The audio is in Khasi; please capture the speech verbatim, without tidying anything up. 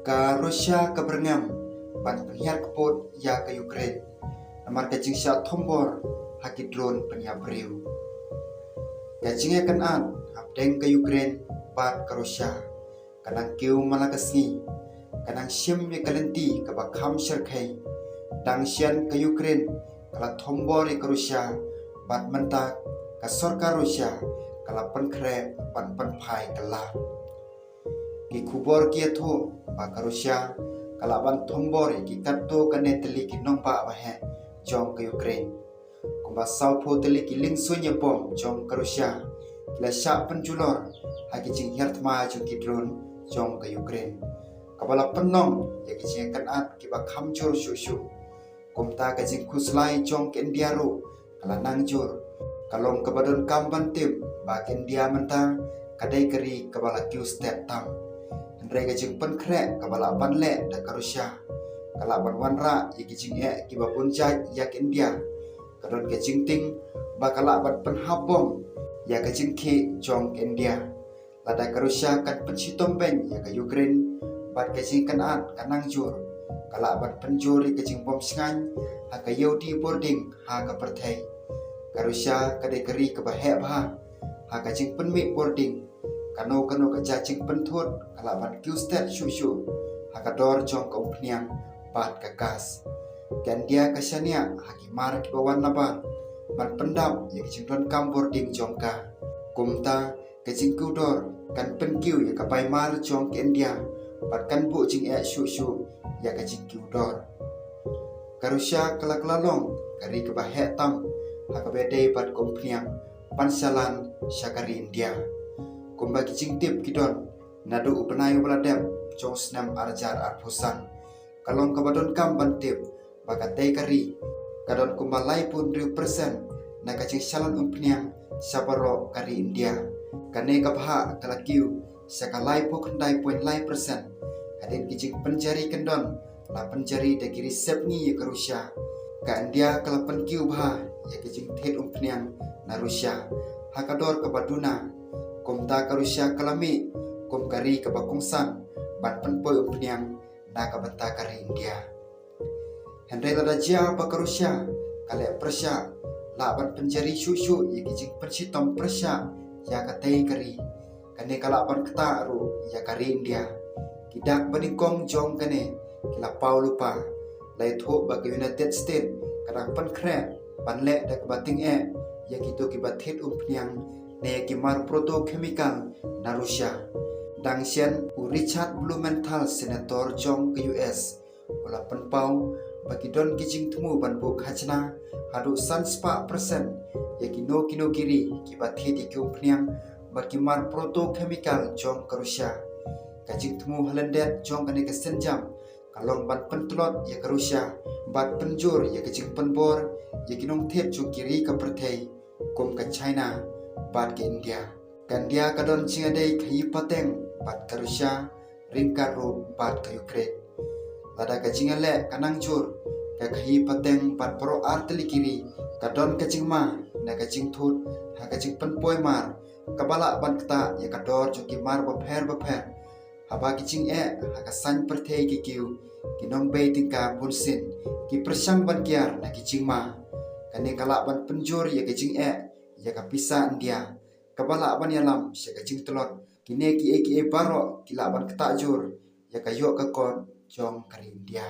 Ka Russia ka byrngem ban pynhiar kput ïa ka Ukraine namar ka jingshah thombor ha ki drone pynïap briew. Ka jingïakynad hapdeng ka Ukraine bad ka Russia ka nang kiew man la ka sngi, ka nang shim ïa ka lynti kaba kham shyrkhei. Dang shen ka Ukraine ka la thombor ïa ka Russia bad mynta ka sorkar Russia ka la pynkhreh ban pynphai kylla. Ki khubor ki ïathuh ba ka Russia ka lah ban thombor ïa ki katto katne tylli ki nongbah baheh jong ka Ukraine. Kumba sawphew tylli ki liengsuiñ ïa bom jong ka Russia ki la shah pynjulor ha ki jinghiar thma jong ki drone jong ka Ukraine, kaba la pynlong ïa ki jingïakynad kiba kham jur shuh shuh. Kumta ka jingkhuslai jong ka India ruh ka la nang jur. Ka long kaba donkam ban tip ba ka India mynta ka dei ka ri kaba la kiew stet tam. Hynrei ka jingpynkhreh kaba lah ban leh da ka Russia ka lah ban wanrah ïa ki jingeh kiba bun jait ïa ka India. Ka don ka jingtieng ba ka lah ban pynhap bom ïa ka jingkhih jong ka India. Lada ka Russia kan pynshitom beiñ ïa ka Ukraine bad ka jingïakynad ka nang jur, ka lah ban pynjur ïa ka jingbom shngaiñ ha ka ïewdi bording ha ka pyrthei. Ka Russia ka dei ka ri kaba heh bha ha ka jingpynmih bording. Kano kano ka jait jingpynthut ka lah ban kiew stet shuh shuh ha ka dor jong ka umphniang bad ka gas. Ka India ka shaniah ha ki mar kiba wan nabar ban pyndap ïa ka jingdonkam bording jong ka. Kumta ka jingkiew dor kan pynkiew ïa ka bai mar jong ka India bad kan buh jingeh shuh shuh ïa ka jingkiew dor. Ka Russia ka la kylla long ka ri kaba heh tam ha kaba ïadei bad ka umphniang ban shalan sha ka ri India. Kumba ki jingtip ki don, naduh u bnai uba la dep jong u snem ar hajar arphew san, ka long kaba donkam ban tip ba katei ka ri ka don kumba laiphew hynriew percent na ka jingshalan umphniang sha baroh ka ri India. Kane ka bhah ka la kiew sha ka laiphew khyndai point lai percent hadien ki jingpynjari kyndon la pynjari da ki ri sepngi ïa ka Russia. Ka India ka la pynkiew bha ïa ka jingthied umphniang na Russia ha ka dor kaba duna. Kumta ka Russia ka la mih kum ka ri kaba kongsan ban pynpoi umphniang na ka bynta ka ri India. Hynrei lada jia ba ka Russia ka leh pyrshah, lah ban pynjari shuh shuh ïa ki jingpynshitom pyrshah ïa katei ka ri, kane ka lah ban ktah ruh ïa ka ri India. Ki dak ba nyngkong jong kane ki la paw lypa. La ïathuh ba ka United States ka dang pynkhreh ban leh da kaba tyngeh ïa kito kiba thied umphniang ne ïa ki mar proto chemical na Russia. Dang shen u Richard Blumenthal, senator jong ka U S, u la pynpaw ba ki don ki jingthmu ban buh khajna haduh san spah percent ïa kino kino ki ri kiba thied ïa ki umphniang bad ki mar proto chemical jong ka Russia. Ka jingthmu ha lyndet jong kane ka sienjam ka long ban pyntlot ïa ka Russia bad pynjur ïa ka jingpynbor ïa ki nongthied jong ki ri ka pyrthei kum ka China bad ka India. Ka India ka don jingïadei khaïi pateng bad ka Russia ryngkat ruh bad ka Ukraine. Lada ka jingïaleh ka nang jur, ka khaïi pateng bad baroh ar tylli ki ri ka don ka jingma na ka jingthut ha ka jingpynpoi mar kaba lah ban ktah ïa ka dor jong ki mar bapher bapher. Haba ki jingeh ha ka saiñ pyrthei ki kiew, ki nongbei tyngka bunsien ki pyrshang ban kiar na ki jingma. Kane ka lah ban pynjur ïa ka jingeh ïa ka pisa India, kaba lah ban ïalam sha ka jingtlot. Kine kiei kiei baroh ki lah ban ktah jur ïa ka ïoh ka kot jong ka ri India.